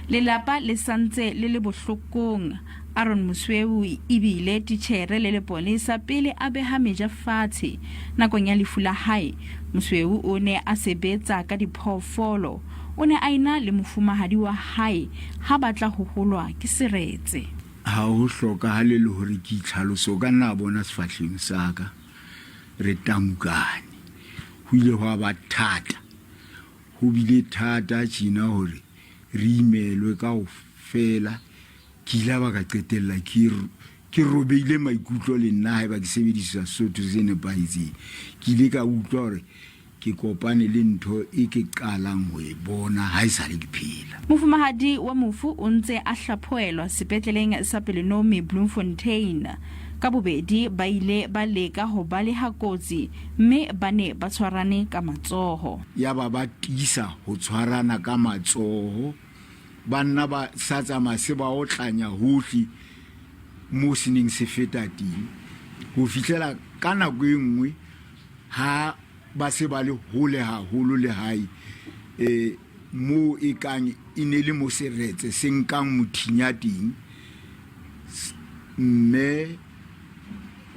Lelapa le santse le le bohlokong. Aaron Mosweu e bile titjhere le lepolesa pele a beha meja fatshe. Nakong ya lefu la hae, Mosweu o ne a sebetsa ka diphoofolo. O ne a ena le mofumahadi wa hae ha ba tla hoholwa ke seretse. Ha ho hlokahale le hore ke itlhalose, o ka nna a bona sefahlehong sa ka, re tamukane. Ho ile hwa ba thata, ho bile thata tjena hore re imelwe kaofela. Ke ile ba ka qetella ke ke robehile maikutlo le nna haeba ke sebedisa Sesotho se nepahetseng. Ke ile ka utlwa hore ke kopane le ntho e ke qalang ho e bona ha e sale ke phela. Mofumahadi wa mofu o ntse a hlaphohelwa sepetleleng sa Pelonomi Bloemfontein. Ka bobedi ba ile ba leka ho baleha kotsi mme ba ne ba tshwarane ka matsoho. Yaba ba tiisa ho tshwarana ka matsoho, ba nna ba sa tsamaya se ba otlanya hohle moo se neng se feta teng, ho fihlela ka nako e nngwe ha ba se ba le hole haholo le hae, um moo e kang e ne le mo seretse se nkang mothinya teng, mme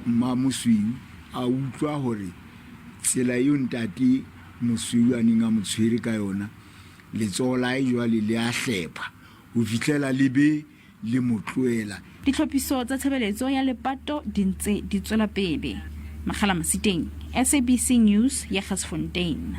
Mmamosweu a utlwa hore tsela eo ntate Mosweu a neng a mo tshwere ka yona, letsoho la hae jwale le a hlepha ho fihlela le be le mo tlohela. Ditlhophiso tsa tshebeletso ya lepato di ntse di tswela pele. Makgala Masiteng, SABC News, Jagersfontein.